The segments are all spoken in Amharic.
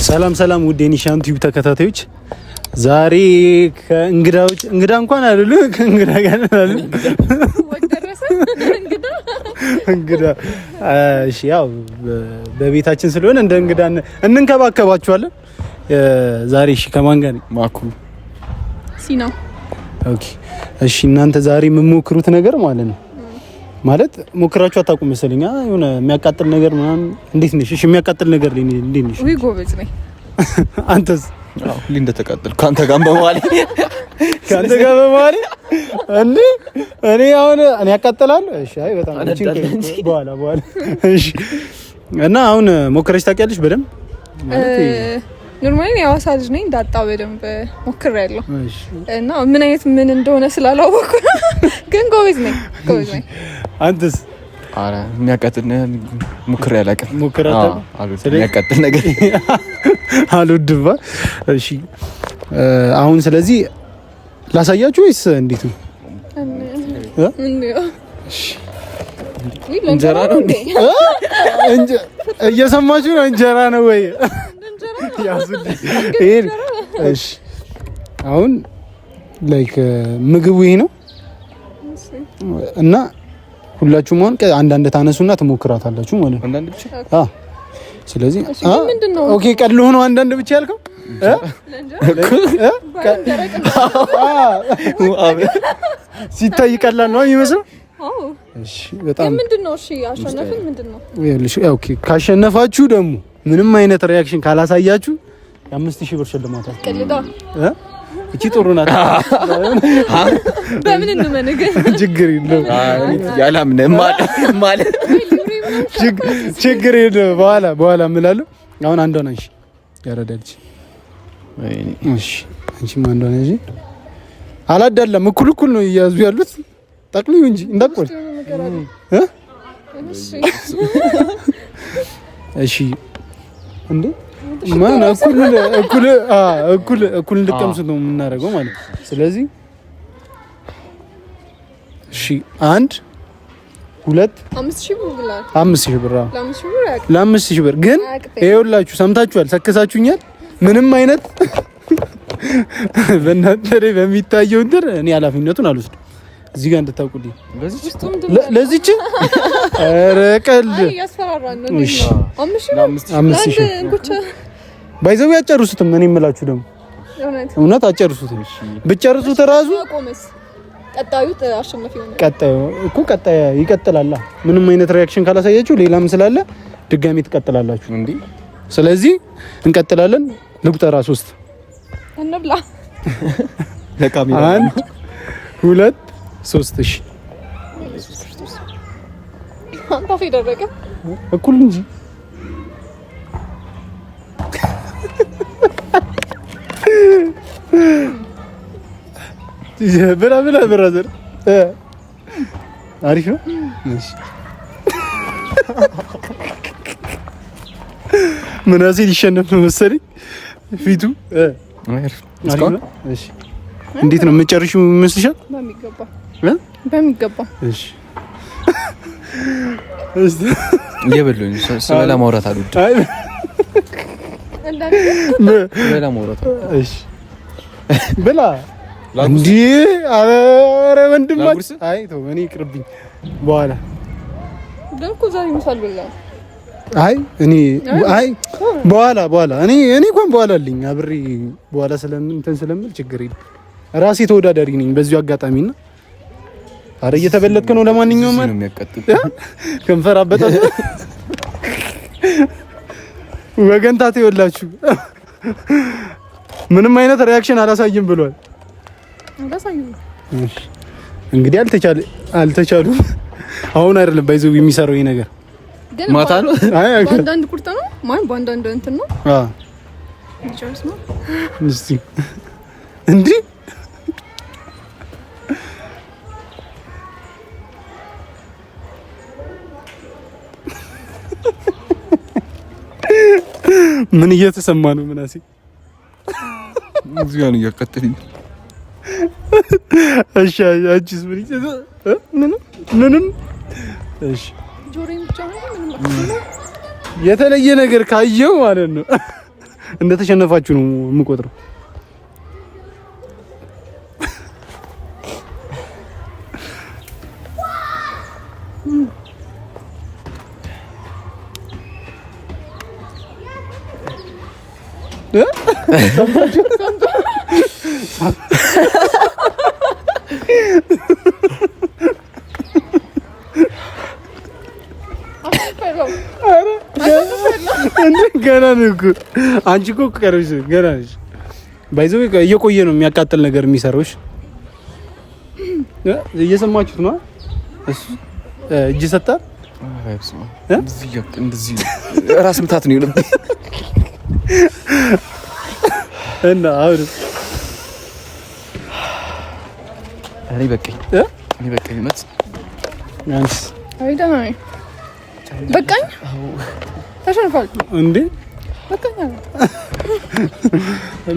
ሰላም ሰላም፣ ውድ የኒሻን ቲዩብ ተከታታዮች፣ ዛሬ ከእንግዳዎች፣ እንግዳ እንኳን አይደሉ፣ ከእንግዳ ጋር አይደሉ፣ እንግዳ። እሺ፣ ያው በቤታችን ስለሆነ እንደ እንግዳ እንንከባከባችኋለን። ዛሬ እሺ፣ ከማን ጋር? ማኩ። ሲና። Okay፣ እሺ፣ እናንተ ዛሬ የምሞክሩት ነገር ማለት ነው፣ ማለት ሞክራችሁ አታውቁም መሰለኝ። የሆነ የሚያቃጥል ነገር ምናምን እንዴት ነሽ? እሺ፣ የሚያቃጥል ነገር ላይ እንዴት ነሽ? ውይ፣ ጎበዝ ነኝ። አንተስ? አዎ፣ ሁሌ እንደተቃጠልኩ ከአንተ ጋር በመዋሌ። ከአንተ ጋር በመዋሌ እንዴ? እኔ አሁን እኔ ያቃጥላል። እሺ፣ አይ በጣም በኋላ በኋላ። እሺ፣ እና አሁን ሞክረሽ ታውቂያለሽ በደንብ ማለት? Normally የሐዋሳ ልጅ ነኝ፣ እንዳጣ በደንብ ሞክሬያለሁ እና ምን አይነት ምን እንደሆነ ስላላወቅኩ ግን ጎበዝ ነኝ፣ ጎበዝ ነኝ። አንተስ? ኧረ የሚያቃጥል ሞክሬ አላውቅም። ሞክሬ አልወድም የሚያቃጥል ነገር። አልወድም። እሺ፣ አሁን ስለዚህ ላሳያችሁ ወይስ እንዴት ነው? እንጀራ ነው እንዴ? እየሰማችሁ ነው? እንጀራ ነው ወይ? ይሄን እሺ፣ አሁን like ምግቡ ይሄ ነው እና ሁላችሁም አሁን አንዳንድ ታነሱና ትሞክራታላችሁ ማለት ነው። አንዳንድ ብቻ? አዎ። ስለዚህ okay፣ ቀሎ ነው አንዳንድ ብቻ ያልከው ሲታይ ቀላል ነው የሚመስለው። እሺ፣ በጣም ምንድነው? እሺ፣ አሸነፍን ምንድነው? Okay፣ ካሸነፋችሁ ደግሞ ምንም አይነት reaction ካላሳያችሁ የ5,000 ብር ሽልማት አለ። እቺ ጥሩ ናት። በምን እንመን ግን? ችግር የለውም። ያላምንም ማለት ችግር የለውም። በኋላ በኋላ እምላለሁ። አሁን አንዷን አንሺ፣ ያረዳልች። እሺ፣ አንቺም አንዷን አንሺ። አላዳለም፣ እኩል እኩል ነው እያያዙ ያሉት። ጠቅልዩ እንጂ እንዳትቆል። እሺ፣ እንዴ ማን እኩል እኩል እኩል እኩል እንድቀምሱት ነው የምናደርገው ማለት ነው። ስለዚህ እሺ፣ አንድ፣ ሁለት፣ 5,000 ብር፣ ለ5,000 ብር ግን ይኸውላችሁ፣ ሰምታችኋል፣ ሰክሳችሁኛል። ምንም አይነት በእናንተ ላይ በሚታየው እንትን እኔ ኃላፊነቱን አልወስድም። እዚህ ጋር እንድታውቁልኝ ለዚች ኧረ ቀልድ 5,000 by the way አጨርሱትም። እኔ የምላችሁ ደግሞ እውነት አጨርሱትም። ብጨርሱት እራሱ ቀጣዩ እኮ ቀጣዩ ይቀጥላል። ምንም አይነት reaction ካላሳያችሁ ሌላም ስላለ ድጋሚ ትቀጥላላችሁ። ስለዚህ እንቀጥላለን። ልቁጠራ፣ ሶስት፣ እንብላ። አንድ፣ ሁለት፣ ሶስት። እሺ፣ እኩል እንጂ። ብላ ብላ brother፣ አሪፍ ነው። እሺ፣ ምናሴ ሊሸነፍ ነው መሰለኝ ፊቱ። አሪፍ ነው። እሺ፣ እንዴት ነው የምጨርሺው ይመስልሻል? በሚገባ፣ በሚገባ። እሺ። እየበላሁኝ ስበላ ማውራት አልወድም። ስበላ ማውራት። እሺ፣ ብላ እንዴ! ኧረ ወንድማችን፣ አይ ተው፣ እኔ ይቅርብኝ። በኋላ ግን እኮ ዛሬ ምሳ አልበላም። አይ እኔ አይ በኋላ በኋላ እኔ እንኳን በኋላ አለኝ፣ አብሬ በኋላ ስለምን እንትን ስለምል ችግር የለም። ራሴ ተወዳዳሪ ነኝ በዚሁ አጋጣሚና አረ እየተበለጥክ ነው። ለማንኛውም ከንፈር አበጣ ወገንታት ይወላችሁ ምንም አይነት reaction አላሳይም ብሏል። እንግዲህ አልተቻለ አልተቻሉም። አሁን አይደለም by the way የሚሰራው ይሄ ነገር። ማታ ነው። አይ በአንዳንድ ቁርጥ ነው ማለት በአንዳንድ እንትን ነው። አዎ፣ እስቲ እንዲህ ምን እየተሰማ ነው ምናሴ? እዚህ ጋር ነው እያቃጠለኝ። እሺ፣ አንቺስ ምን? ምንም ምንም። እሺ፣ የተለየ ነገር ካየው ማለት ነው። እንደተሸነፋችሁ ነው የምቆጥረው። ገና ነው እኮ አንቺ እኮ ቀረሽ፣ ገና ነሽ። By the way እየቆየ ነው የሚያቃጥል ነገር የሚሰራው። እየሰማችሁት ነው። እሱ እጅ ሰጣ። ራስ ምታት ነው የሆነብኝ እና አሁን እኔ በቃኝ፣ እኔ በቃኝ። እውነት አንቺስ? አይ ደህና ነኝ። በቃኝ። ተሸንፏል እንዴ? በቃኝ።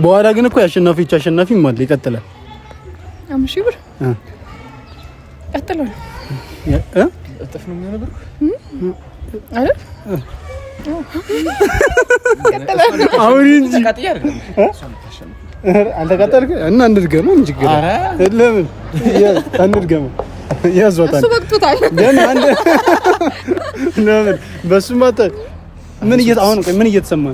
በኋላ ግን እኮ የአሸናፊዎች አሸናፊም አለ። ይቀጥላል። 5,000 ብር ይቀጥላል። እጥፍ ነው የሚሆነው ብሩ አይደል? አሁን እንጂ አልተቃጠልክም እና እንድገመው እንጂ ለምን አንድገመው? ያዟታል። እሱ በቅቶታል። ገና አንድ ለምን በሱማ ምን አሁን ቆይ ምን እየተሰማ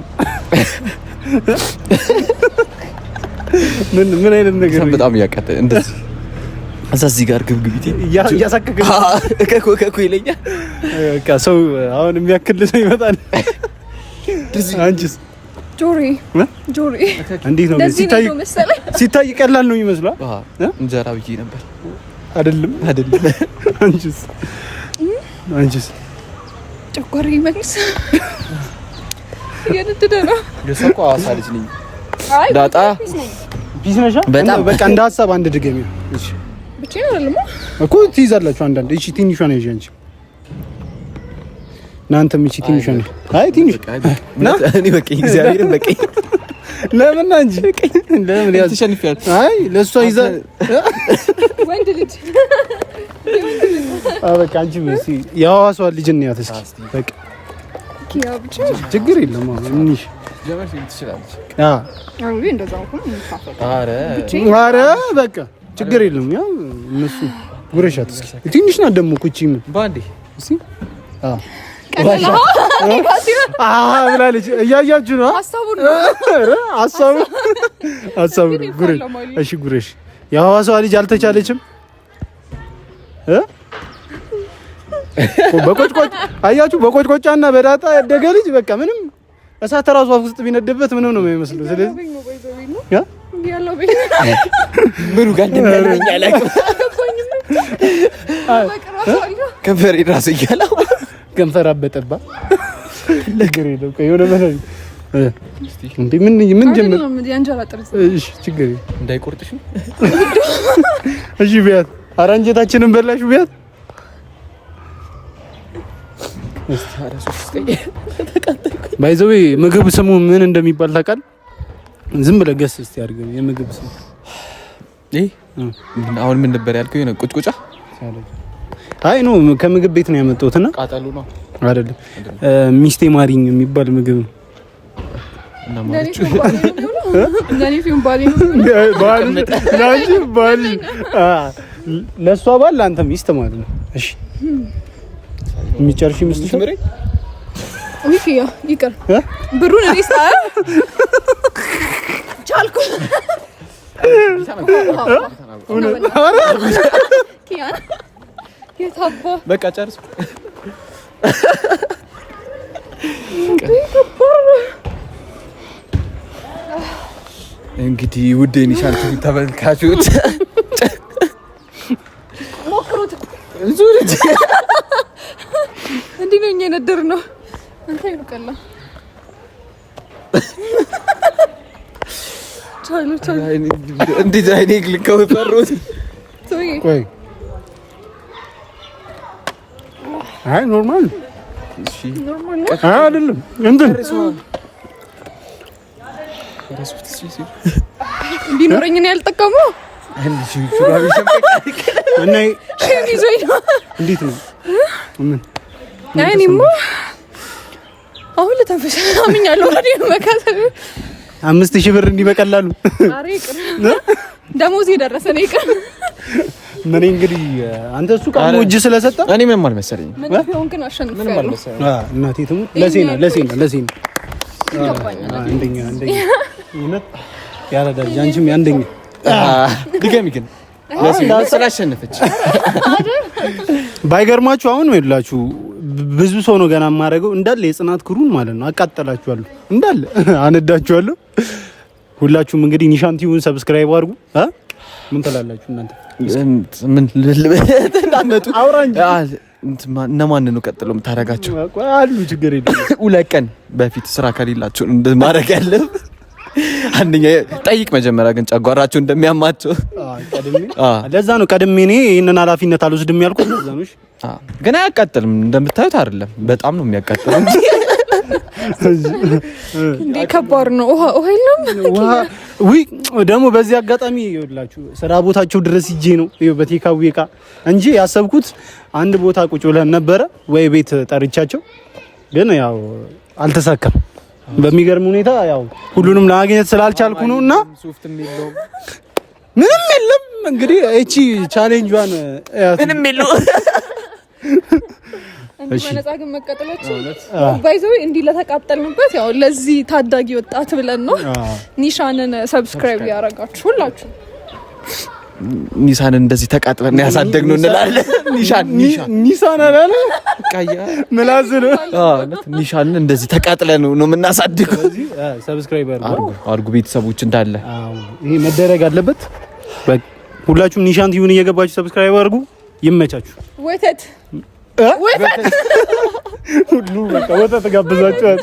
ምን ምን አይነት ነገር በጣም እያቃጠለ እንደዚህ እዛ እዚህ ጋር ግብግቢቴ እያሳከከ እከኩ እከኩ ይለኛል። በቃ ሰው አሁን የሚያክል ሰው ይመጣል። አንቺስ? ጆሪ ጆሪ እንዴት ነው ሲታይ? ሲታይ ቀላል ነው የሚመስለው። እንጀራ ብዬ ነበር። አይደለም አይደለም። አንቺስ? አንቺስ? ጨጓራዬ ይመልስ እየነደደ ነው። የእሷ እኮ ሐዋሳ ልጅ ነኝ። ዳጣ peace ነሻ። በጣም በቃ እንደ ሀሳብ አንድ ድገሚ። እሺ ብቻዬን አይደለም እኮ ትይዛላችሁ። አንዳንድ እቺ ትንሿን ያዥ አንቺ እናንተም እቺ ትንሿን። አይ ትንሽ ና እኔ በቃ እግዚአብሔርን በቃ ለምን እንጂ ለምን ያዝ ተሸንፊያለሽ። አይ ለእሷ ይዛ ወንድ ልጅ በቃ አንቺ እስኪ የሐዋሳዋን ልጅ እንያት እስኪ በቃ ችግር የለም። አሁን ትንሽ ኧረ በቃ ችግር የለም። ያው እነሱ ጉረሻት እስኪ ትንሽ ናት ደግሞ እኮ ይህቺ ምን ባንዴ እስኪ ብላለች። እያያችሁ ነው ሀሳቡ ሀሳቡ ጉረሽ። እሺ ጉረሽ። የሐዋሳዋ ልጅ አልተቻለችም። በቆጭቆጭ አያችሁ፣ በቆጭቆጫና በዳጣ ያደገ ልጅ በቃ ምንም እሳት እራሱ አፍ ውስጥ ቢነድበት ምንም ነው የሚመስለው። ስለዚህ ምኑ ጋር እንደሚያለኝ አላውቅም። ከንፈሬ እራሱ እያለው ከንፈር አበጠባ ነገር የለም። ቆይ የሆነ መሰለኝ እንዴ ምን ምን ጀምር? እሺ ችግር እንዳይቆርጥሽ። እሺ ቢያት፣ ኧረ አንጀታችንን በላሽ ቢያት። By the way ምግብ ስሙ ምን እንደሚባል ታውቃለህ? ዝም ብለህ guess እስቲ አድርገው የምግብ ስም። ይሄ አሁን ምን ነበር ያልከው? የሆነ ቁጭቁጫ። አይ no ከምግብ ቤት ነው ያመጣሁት እና ቃጠሎ ነው አይደለም፣ ሚስቴ ማሪኝ የሚባል ምግብ ነው። ለእሷ ባል ለአንተ ሚስት ማለት ነው። እሺ የሚጨርሽ ይመስልሻል? ይቅር ብሩን እኔ ቻልኩ። በቃ ጨርስ። እንግዲህ ውድ የኒሻን ቲቪ ተመልካቾች ሞክሩት። እንዲህ ነው እኛ የነደር ነው። አንተ ይሉቀላ እንዴት አይኔ ልከው ፈሩት። ቆይ አይ normal አይደለም እንትን ቢኖረኝ ነው ያልጠቀመው። እና እንዴት ነው? ምን እኔማ አሁን ልተንፍስ አምኛለሁ። 5000 ብር እንዲህ በቀላሉ። ኧረ ይቅር፣ ደሞዝ የደረሰ ነው ይቅር። ምን እንግዲህ አንተ እሱ ቀድሞ እጅ ስለሰጠ እኔ ምንም አልመሰለኝም። ምን ቢሆን ግን አሸንፌያለሁ። እናቴ ትሙት ለሴና ለሴና ለሴና አንደኛ አንደኛ እውነት ያረዳል። አንቺም አንደኛ ድገሚ ግን ስላሸነፈች ባይገርማችሁ አሁን ይኸውላችሁ ብዙ ሰው ነው ገና የማደርገው እንዳለ የጽናት ክሩን ማለት ነው። አቃጠላችኋለሁ እንዳለ አነዳችኋለሁ። ሁላችሁም እንግዲህ ኒሻን ቲዩብን subscribe አድርጉ። ምን ትላላችሁ እናንተ? ምን እንዳመጡ አውራ እንጂ እነማንን ነው ቀጥሎ የምታደርጋቸው? አሉ ችግር የለም። ሁለት ቀን በፊት ስራ ከሌላቸው ማድረግ ያለብህ አንደኛ ጠይቅ መጀመሪያ ግን ጨጓራቸው እንደሚያማቸው። ለዛ ነው ቀድሜ እኔ ይህንን ኃላፊነት አልወስድም ያልኩት። ለዛ ነው። ግን አያቃጥልም፣ እንደምታዩት አይደለም። በጣም ነው የሚያቃጥለው። እንዴ ከባድ ነው። ውሃ ውሃ የለም። ውይ ደግሞ በዚህ አጋጣሚ ይኸውላችሁ ስራ ቦታቸው ድረስ ሂጄ ነው በቴካዊ እቃ እንጂ ያሰብኩት አንድ ቦታ ቁጭ ብለን ነበረ ወይ ቤት ጠርቻቸው፣ ግን ያው አልተሳካም። በሚገርም ሁኔታ ያው ሁሉንም ለማግኘት ስላልቻልኩ ነው እና ምንም የለም። እንግዲህ እቺ challenge ዋን ምንም የለውም። በነፃ ግን መቀጠላችን by the way እንዲህ ለተቃጠልንበት ያው ለዚህ ታዳጊ ወጣት ብለን ነው። ኒሻንን subscribe ያደረጋችሁ ሁላችሁ ኒሳንን እንደዚህ ተቃጥለን ያሳደግነው እንላለን። ኒሻን ኒሻን ኒሳን አላለ ምላስ ነው። ኒሻንን እንደዚህ ተቃጥለን ነው የምናሳድገው። subscribe አድርጉ ቤተሰቦች እንዳለ ይሄ መደረግ አለበት። ሁላችሁም ኒሻን ቲዩን እየገባችሁ subscribe አድርጉ። ይመቻችሁ። ወተት ወተት ሁሉ በቃ ወተት ጋብዛችኋል።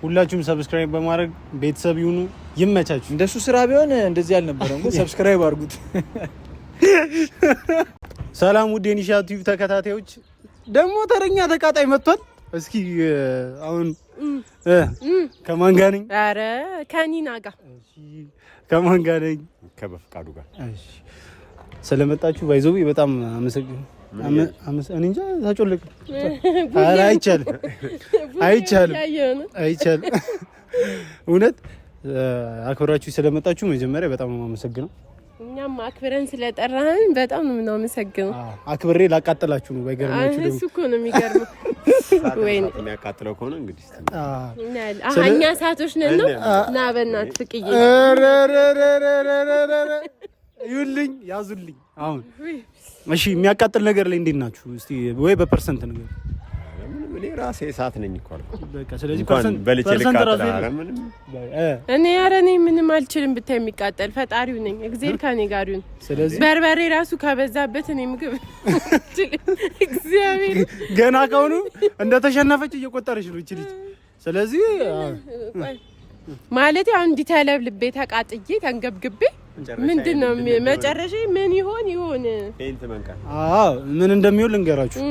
ሁላችሁም subscribe በማድረግ ቤተሰብ ይሁኑ። ይመቻችሁ። እንደሱ ስራ ቢሆን እንደዚህ አልነበረም፣ ግን subscribe አድርጉት። ሰላም ውድ የኒሻ ቲዩብ ተከታታዮች፣ ደግሞ ተረኛ ተቃጣይ መጥቷል። እስኪ አሁን ከማን ጋር ነኝ? ኧረ ከኒና ጋር። ከማን ጋር ነኝ? ከበፍቃዱ ጋር። እሺ ስለመጣችሁ by the way በጣም አመሰግናለሁ። እኔ እንጃ ታጮልቅ። ኧረ አይቻልም፣ አይቻልም፣ አይቻልም። እውነት አክብራችሁ ስለመጣችሁ መጀመሪያ በጣም ነው የማመሰግነው። እኛም አክብረን ስለጠራህን በጣም ነው የምናመሰግነው። አክብሬ ላቃጥላችሁ ነው። ባይገርማችሁ እሱ እኮ ነው የሚገርመው። ወይኔ የሚያቃጥለው ከሆነ እንግዲህ እኛ እሳቶች ነን ነው። ና በእናትህ ፍቅዬ፣ ይኸውልኝ፣ ያዙልኝ አሁን። እሺ የሚያቃጥል ነገር ላይ እንዴት ናችሁ? እስቲ ወይ በ percent ነገር። እኔ ራሴ እሳት ነኝ እኮ አልኩህ። በቃ ስለዚህ እንኳን በልቼ ልቃጠል። ኧረ ምንም እኔ ኧረ እኔ ምንም አልችልም። ብታይ የሚቃጠል ፈጣሪው ነኝ። እግዚአብሔር ከእኔ ጋር ይሁን። ስለዚህ በርበሬ ራሱ ከበዛበት እኔ ምግብ እግዚአብሔር ገና ከሆኑ እንደተሸነፈች እየቆጠረች ነው እቺ ልጅ። ስለዚህ ማለት አሁን እንዲህ ተለብልቤ ተቃጥዬ ተንገብግቤ ምንድን ነው መጨረሻ ምን ይሆን ይሆን? አዎ ምን እንደሚሆን ልንገራችሁ።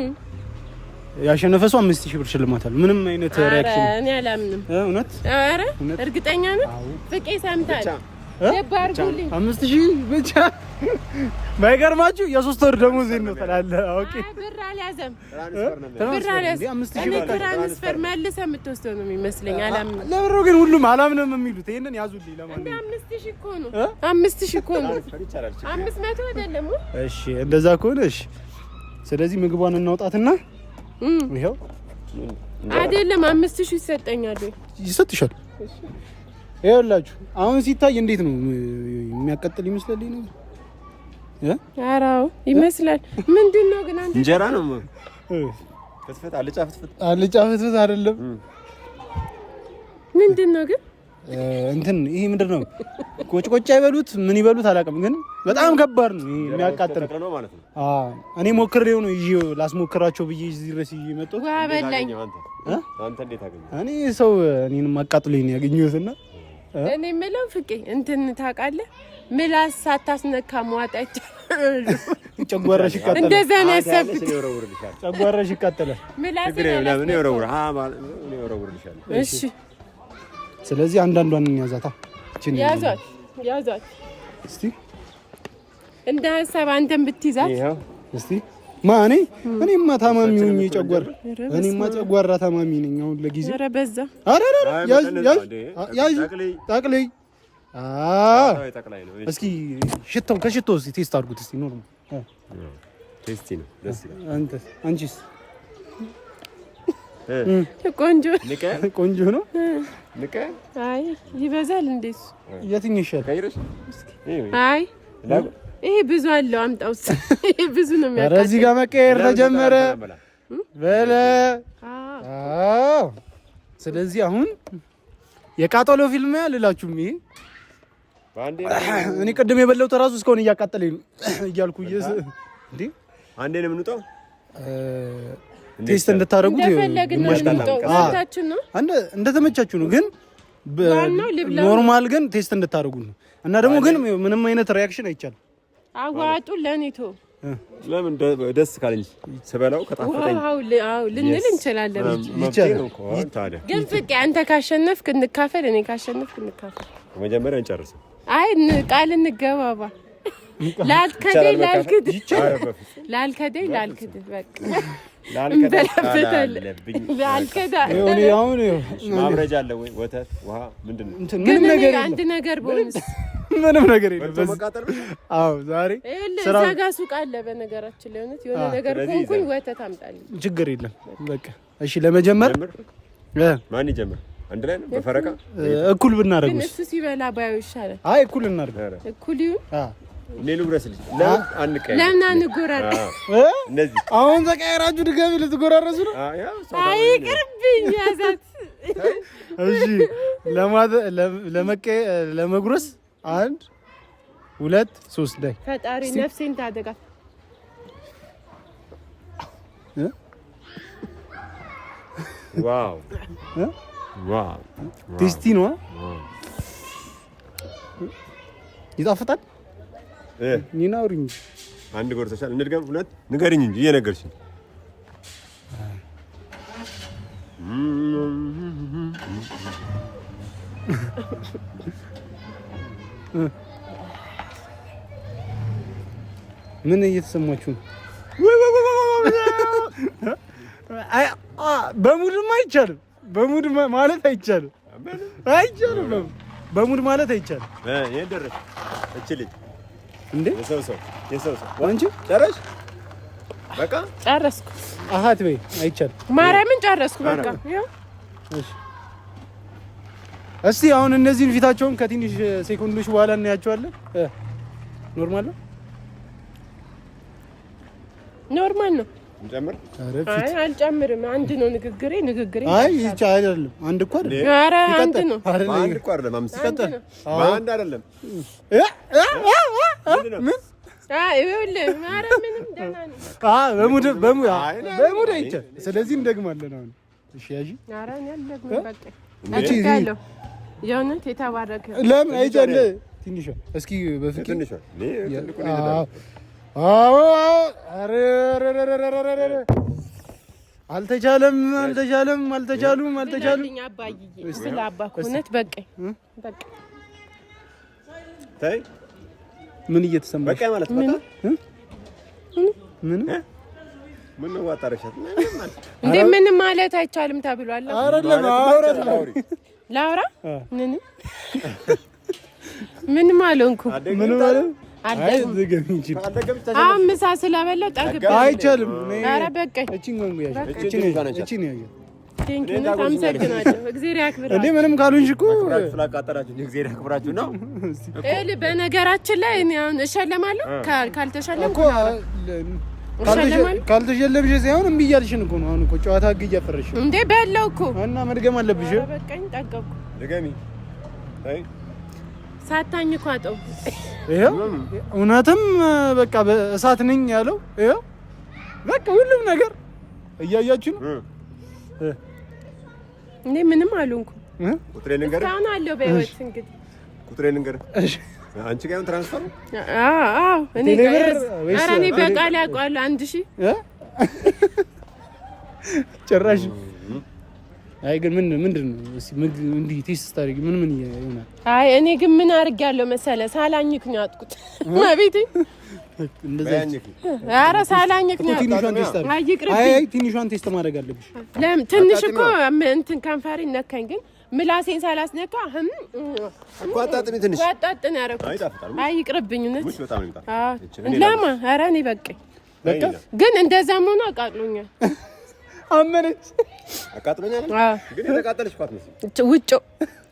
ያሸነፈ ሰው 5000 ብር ሽልማት አለው። ምንም አይነት reaction እኔ አላምንም። እውነት? ኧረ እርግጠኛ ነህ? ፍቄ ሰምታል። ገባ አድርጉልኝ። 5000 ብቻ ባይገርማችሁ የሶስት ወር ደሞዝ ነው ትላለህ። okay ብር አልያዘም፣ ብር አልያዘም። እኔ transfer መልሰህ የምትወስደው ነው የሚመስለኝ። አላምንም። ለብሩ ግን ሁሉም አላምንም የሚሉት ይሄንን ያዙልኝ። ለማንኛውም 5000 እኮ ነው፣ 5000 እኮ ነው፣ 500 አይደለም። እሺ እንደዛ ከሆነ እሺ። ስለዚህ ምግቧን እናውጣትና ይኸው አይደለም 5000 ይሰጠኛል ወይ? ይሰጥሻል። ይኸውላችሁ አሁን ሲታይ እንዴት ነው የሚያቃጥል ይመስላል? ይሄ ነገር ኧረ አዎ ይመስላል። ምንድን ነው ግን አንተ እንጀራ ነው ፍትፍት፣ አልጫ ፍትፍት፣ አልጫ ፍትፍት አይደለም። ምንድን ነው ግን እንትን ይሄ ምንድን ነው? ቆጭ ቆጭ አይበሉት ምን ይበሉት አላውቅም፣ ግን በጣም ከባድ ነው ይሄ የሚያቃጥል ነው ማለት ነው። አዎ እኔ ሞክሬው ነው ይዤው ላስሞክራቸው ብዬ እዚህ ድረስ ይዤ መጣሁት። ውሃ በላኝ። አንተ እንዴት አገኘህ? እኔ ሰው እኔንም አቃጥሎኝ ነው ያገኘሁትና እኔ የምለው ፍቄ እንትን ታውቃለህ፣ ምላስ ሳታስነካ መዋጥ አይቻልም። ጨጓራሽ ይቃጠላል። እንደዛ ነው ያሰብኩት። ጨጓራሽ ይቃጠላል። እሺ፣ ስለዚህ አንዳንዷን እንያዛታ። ያዟት፣ ያዟት እስቲ እንደ ሀሳብ አንተን ብትይዛት እስቲ ማ እኔ እኔማ ታማሚ ሆኜ ጨጓራ እኔማ ጨጓራ ታማሚ ነኝ አሁን ለጊዜው። ኧረ በዛ። ኧረ ኧረ ያዥ ያዥ ያዥ ጠቅልይ። አዎ እስኪ ሽታው ከሽታው እስኪ taste አድርጉት እስኪ normal tasty ነው። ደስ ይላል። አንተ አንቺስ? ቆንጆ ቆንጆ ነው። አይ ይበዛል እንዴ እሱ? የትኛው ይሻላል? አይ ይሄ ብዙ አለው አምጣው። ይሄ ብዙ ነው ኧረ የሚያቃጥለው። እዚህ ጋር መቀየር ተጀመረ። በለ አዎ። ስለዚህ አሁን የቃጠሎ ፊልም አልላችሁም። ይሄ እኔ ቅድም የበላሁት እራሱ እስካሁን እያቃጠለኝ ነው እያልኩ እንዴ አንዴ ነው የምንውጠው። taste እንድታደርጉት እንደፈለግን ነው የምንውጠው። መብታችን ነው። እንደተመቻችሁ ነው፣ ግን ዋናው ልብላው normal ግን taste እንድታደርጉት ነው። እና ደግሞ ግን ምንም አይነት reaction አይቻልም። አዋጡ ለኔ ቶ ለምን ደስ ካለኝ ስበላው ከጣፈጠኝ wow ልንል እንችላለን። ይቻላል። ግን ፍቄ አንተ ካሸነፍክ እንካፈል፣ እኔ ካሸነፍክ እንካፈል። መጀመሪያ እንጨርስ። አይ ቃል እንገባባ። ላልከደኝ ላልክድ ላልከደኝ ላልክድ በቃ እንበላበታለን። ላልከዳ አሁን ማብረጃ አለ ወይ? ወተት፣ ውሃ ምንድን ነው? ምንም ነገር አንድ ነገር ቦንስ ምንም ነገር የለም። አዎ ዛሬ እዛ ጋ ሱቅ አለ። በነገራችን ላይ እውነት የሆነ ነገር ሆንኩኝ ወተት አምጣልኝ። ችግር የለም በቃ እሺ። ለመጀመር ማን ይጀምር? አንድ ላይ ነው በፈረቃ እኩል ብናደርገው እሱ ሲበላ ባየው ይሻላል። አይ እኩል እናድርገው። እኩል ይሁን። እኔ ልጉረስ ልጅ ለምን አንቀያየር? ለምን አንጎራረስ? እነዚህ አሁን ተቀያየራችሁ ድጋሚ ልትጎራረሱ ነው? አይ ይቅርብኝ፣ ያዛት። እሺ ለመጉረስ 1 2 3 ላይ ፈጣሪ ነፍሴን ታደጋት። wow wow tasty ነው፣ ይጣፍጣል። ኒና አውሪኝ። አንድ ጎርሰሻል። እንድገም ሁለት ንገሪኝ እንጂ እየነገርሽኝ። ምን እየተሰማችሁ ነው? በ mood ማ አይቻልም። በ mood ማለት አይቻልም። አይቻልም። በ mood ማለት አይቻልም። ይሄን ደረሽ እቺ ልጅ እንዴ የሰው ሰው የሰው ሰው አንቺ ጨረሽ? በቃ ጨረስኩ። አሃት በይ አይቻልም። ማርያምን ጨረስኩ። በቃ እሺ። እስቲ አሁን እነዚህን ፊታቸውን ከትንሽ ሴኮንዶች በኋላ እናያቸዋለን። normal ነው፣ normal ነው። እንጨምር? አይ አልጨምርም። አንድ ነው ንግግሬ ንግግሬ። አይ ይቻ አይደለም፣ አንድ እኮ አይደለም። ኧረ አንድ ነው። አንድ እኮ አይደለም። አምስት ይቀጥል። በአንድ አይደለም። ምን አይ ይኸውልህ፣ ኧረ ምንም ደህና ነኝ። አይ በ mood በ mood በ mood አይቻልም። ስለዚህ እንደግማለን አሁን። እሺ ያዢ። ኧረ እኔ አልደግምም። በቃ አድርጋለሁ። የእውነት የተባረከ ለምን አይቻልም? ትንሿ እስኪ በፍቅር ትንሿ አዎ አልተቻለም፣ አልተቻለም፣ አልተቻሉም፣ አልተቻሉም። አባዬ ስለ አባ እውነት በቃኝ፣ በቃ ተይ። ምን እየተሰማሽ? በቃ ማለት በቃ ምን ምን ነው ዋጣረሻት እንዴ? ምንም ማለት አይቻልም ተብሏል። አይደለም አውራት ላውራ ምንም ምንም አልሆንኩም። ምንም አለ አሁን ምሳ ስለበላሁ ጠግቤ አይቻልም። ኧረ በቃኝ። thank you አመሰግናለሁ። እግዚአብሔር ያክብራችሁ። እንዴ ምንም ካልሆንሽ እኮ ስላቃጠላችሁ እግዚአብሔር ያክብራችሁ ነው። ይኸውልህ በነገራችን ላይ እኔ አሁን እሸለማለሁ። ካልተሸለምኩ ካልተሸለምሽ ሳይሆን እምቢ እያልሽን እኮ ነው። አሁን እኮ ጨዋታ ህግ እያፈረሽ ነው እንዴ። በላሁ እኮ እና መድገም አለብሽ። ኧረ በቃኝ፣ ጠገብኩ። ድገሚ። ሳታኝ እኮ አጠው። ይኸው እውነትም በቃ በእሳት ነኝ ያለው ይኸው በቃ ሁሉም ነገር እያያችሁ ነው። እኔ ምንም አልሆንኩም። ቁጥሬ ልንገርህ፣ እስካሁን አለሁ በህይወት። እንግዲህ ቁጥሬ ልንገርህ። አንቺ ጋር ይሁን transfer ኡ። አዎ እኔ ጋር። ኧረ እኔ በቃል ያውቀዋለሁ። 1000 ጭራሽ። አይ ግን ምን ምንድን ነው እስኪ ምግብ እንዲህ taste ስታደርጊ ምን ምን ይሆናል? አይ እኔ ግን ምን አድርጌያለሁ መሰለህ? ሳላኝክ ነው ያጥኩት። ማቤቴ እንደዛ ኧረ ሳላኝክ ነው ትንሿን taste አድርጊ። አይ ይቅርብኝ። አይ አይ ትንሿን taste ማድረግ አለብሽ። ለምን ትንሽ እኮ እንትን ከንፈሬን ነካኝ፣ ግን ምላሴን ሳላስነካ እኮ አጣጥሚ ትንሽ ዋጣጥ ነው ያደረኩት። አይ ይቅርብኝ። እውነት በጣም ነው የሚጣፍጥ። ለማ ኧረ እኔ በቃኝ። በቃ ግን እንደዛም ሆኖ አቃጥሎኛል። አመነች። አቃጥሎኛል። ግን የተቃጠለች እኮ አትመስልም። ውጮ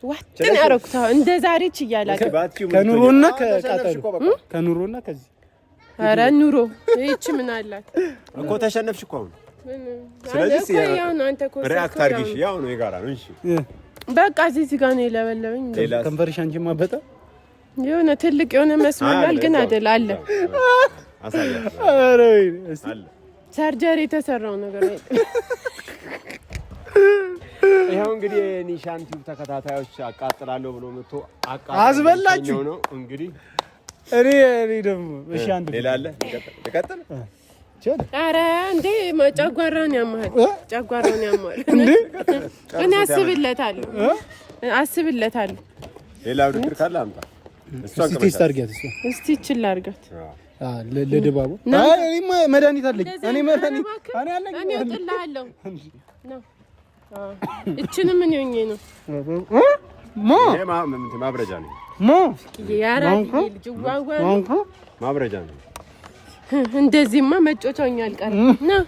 ዋጥ ነው ያደረኩት። እንደ ዛሬ ችያለሁ። ከኑሮና ከቃጠሎ ከኑሮና ከዚህ ኧረ ኑሮ ይህች ምን አላት እኮ ተሸነፍሽ እኮ አሁን። ስለዚህ react አድርጊሽ። ያው ነው የጋራ ነው። እሺ በቃ እዚህ ጋር ነው የለበለበኝ። ከንፈርሽ አንቺማ አበጠ የሆነ ትልቅ የሆነ መስሎኛል፣ ግን አይደል አለ። ኧረ surgery የተሰራው ነገር ነው። ይኸው እንግዲህ የኒሻን ቲዩብ ተከታታዮች አቃጥላለሁ ብሎ መጥቶ አዝበላችሁ ነው እንግዲህ። እኔ ደግሞ እሺ አንድ ሌላ አለ ልቀጥል። ኧረ እንዴ ጨጓራውን ያማል፣ ጨጓራውን ያማል። እኔ አስብለታለሁ አስብለታለሁ። ሌላ ውድድር ካለ አምጣ። እስቲ taste አድርጊያት። እሷ እስቲ ይችል አድርጋት ለድባቡ። አይ እኔማ መድኃኒት አለኝ። እኔ መድኃኒት እኔ አለኝ። እኔ እጥልሃለሁ። እችንም ምን ሆኜ ነው ሞ ማብረጃ ነው። ሞ ማብረጃ ነው። እንደዚህማ መጮቻኛ አልቀረም። ና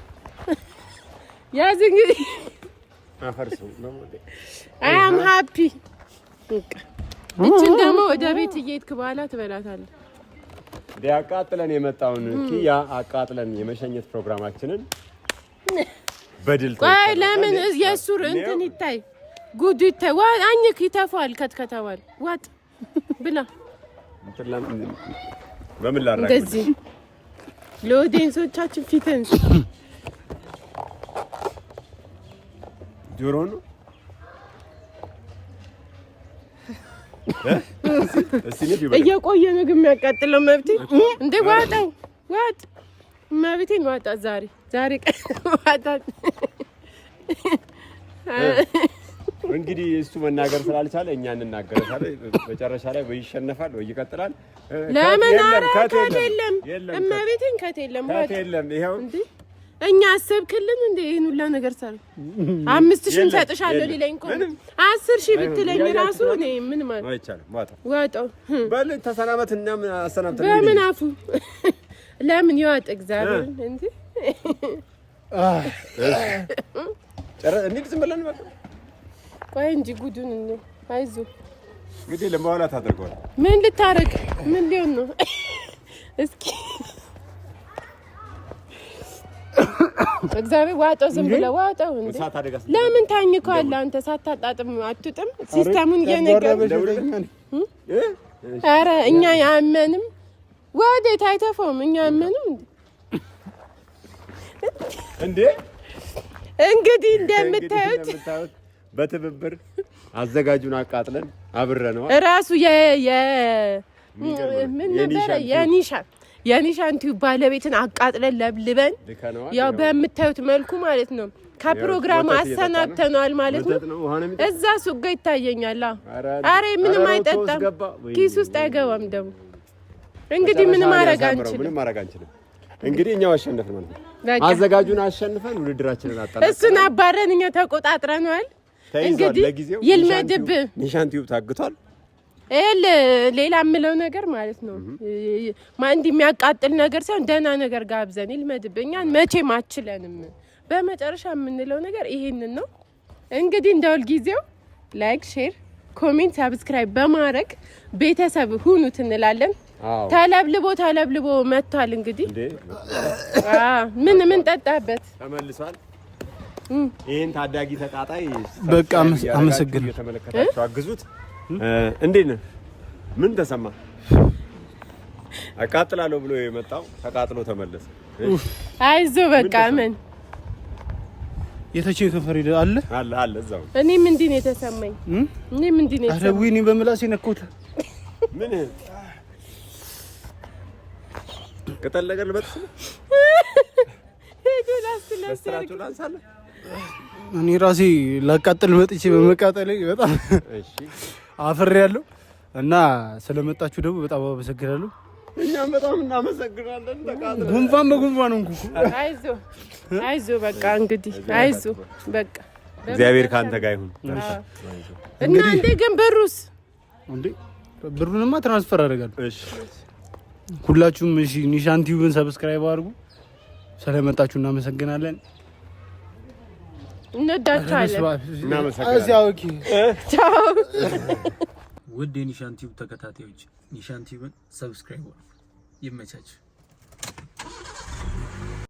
ያዝ እንግዲህ I am happy። እችን ደግሞ ወደ ቤት እየሄድክ በኋላ ትበላታለህ። አቃጥለን የመጣውን ኪያ አቃጥለን የመሸኘት ፕሮግራማችንን በድል ቆይ፣ ለምን የእሱ እንትን ይታይ ጉዱ ይታይ። አኝክ ይተፋል፣ ከትከተዋል። ዋጥ ብላ በምን ላድርግ? እንደዚህ ለ audience ኦቻችን ፊትን ጆሮ ነው እየቆየ ነው ግን የሚያቃጥለው። መብቴ እንዴ ዋጠው ዋጥ መብቴን ዋጣ። ዛሬ ዛሬ ቀን ዋጣ። እንግዲህ እሱ መናገር ስላልቻለ እኛ እንናገራለን። መጨረሻ ላይ ወይ ይሸነፋል ወይ ይቀጥላል። ለምን ኧረ cut የለም፣ እመቤቴን cut የለም፣ cut የለም። ይኸው እኛ አሰብክልን እንደ ይሄን ሁላ ነገር ሰር 5,000 ሰጥሻለሁ ሊለኝ እኮ 10,000 ብትለኝ ራሱ እኔ ምን ማለት አይቻልም። ዋጣው ዋጣው በል ተሰናበት። እኛም አሰናብተን በምን አፉ ለምን ይዋጥ እግዚአብሔር እንዴ ጨረ እንሂድ ዝም ብለን በቃ ቆይ እንጂ ጉዱን ነው። አይዞህ እንግዲህ ለመዋላ ታደርገዋል። ምን ልታረግ ምን ሊሆን ነው? እስኪ እግዚአብሔር ዋጠው፣ ዝም ብለህ ዋጠው። እንዴ ለምን ታኝከዋለህ አንተ? ሳታጣጥም አትውጥም። system ኡን እየነገሩ ኧረ እኛ ያመንም ወዴት አይተፈውም። እኛ ያመንም እንዴ እንግዲህ እንደምታዩት በትብብር አዘጋጁን አቃጥለን አብረነዋል። እራሱ ምን ነበረ የኒሻን ቲዩብ ባለቤትን አቃጥለን ለብልበን ያው በምታዩት መልኩ ማለት ነው ከፕሮግራሙ አሰናብተነዋል ማለት ነው። እዛ ሱቅ ጋ ይታየኛል። አረ ምንም አይጠጣም፣ ኪስ ውስጥ አይገባም። ደግሞ እንግዲህ ምንም ማድረግ አንችልም፣ ምንም ማድረግ አንችልም። እንግዲህ እኛው አሸነፍን ማለት ነው። አዘጋጁን አሸንፈን ውድድራችንን አጠናቀን እሱን አባረን እኛ ተቆጣጥረነዋል። እንግዲህ ይልመድብ። ኒሻን ቲዩብ ታግቷል። ሌላ የምለው ነገር ማለት ነው እንዲህ የሚያቃጥል ነገር ሳይሆን ደህና ነገር ጋብዘን ይልመድብ። እኛን መቼም አችለንም። በመጨረሻ የምንለው ነገር ይሄንን ነው። እንግዲህ እንደ ሁልጊዜው like፣ share፣ comment፣ subscribe በማድረግ ቤተሰብ ሁኑት እንላለን። ተለብልቦ ተለብልቦ መጥቷል። እንግዲህ ምን ምን ጠጣበት ተመልሷል። ይህን ታዳጊ ተጣጣይ በቃ አመሰግናለሁ። እየተመለከታችሁ አግዙት። እንዴት ነህ? ምን ተሰማ? አቃጥላለሁ ብሎ የመጣው ተቃጥሎ ተመለሰ። አይዞህ በቃ ምን የተቼ ከንፈር አለ አለ አለ እዛው። እኔም እንዲህ ነው የተሰማኝ። እኔም እንዲህ ነው የተሰማኝ። ኧረ ወይኔ በምላሴ ነካሁት። ምን ቅጠል ነገር ልበጥስ ነው? እኔ ራሴ ላቃጥል መጥቼ በመቃጠሌ በጣም አፍሬያለሁ እና ስለመጣችሁ ደግሞ በጣም አመሰግናለሁ። እኛም በጣም እናመሰግናለን። ጉንፋን በጉንፋን ሆንኩ እኮ። አይዞ አይዞ፣ በቃ እንግዲህ አይዞ በቃ እግዚአብሔር ከአንተ ጋር ይሁን። እና እንዴ ግን ብሩስ እንዴ ብሩንማ transfer አደርጋለሁ። እሺ ሁላችሁም እሺ፣ ኒሻን ቲዩብን subscribe አድርጉ። ስለመጣችሁ እናመሰግናለን። እንወዳችኋለን። እናመሰግናለን። ቻው። ውድ የኒሻን ቲዩብ ተከታታዮች ኒሻን ቲዩብን subscribe አድርጉ። ይመቻችሁ።